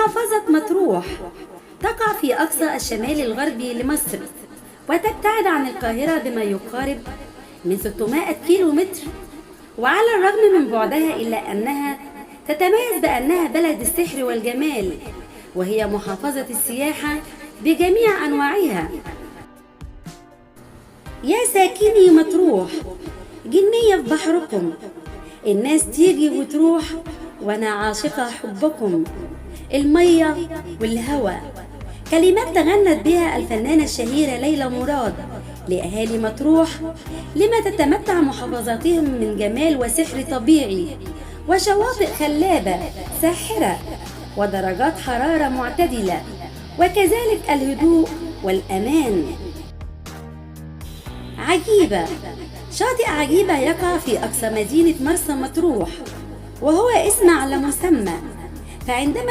محافظة مطروح تقع في أقصى الشمال الغربي لمصر، وتبتعد عن القاهرة بما يقارب من 600 كيلو متر. وعلى الرغم من بعدها إلا أنها تتميز بأنها بلد السحر والجمال، وهي محافظة السياحة بجميع أنواعها. يا ساكني مطروح، جنية في بحركم، الناس تيجي وتروح وأنا عاشقة حبكم. المية والهوى، كلمات تغنت بها الفنانة الشهيرة ليلى مراد لأهالي مطروح لما تتمتع محافظاتهم من جمال وسحر طبيعي وشواطئ خلابة ساحرة ودرجات حرارة معتدلة، وكذلك الهدوء والأمان. عجيبة، شاطئ عجيبة يقع في أقصى مدينة مرسى مطروح، وهو اسم على مسمى، فعندما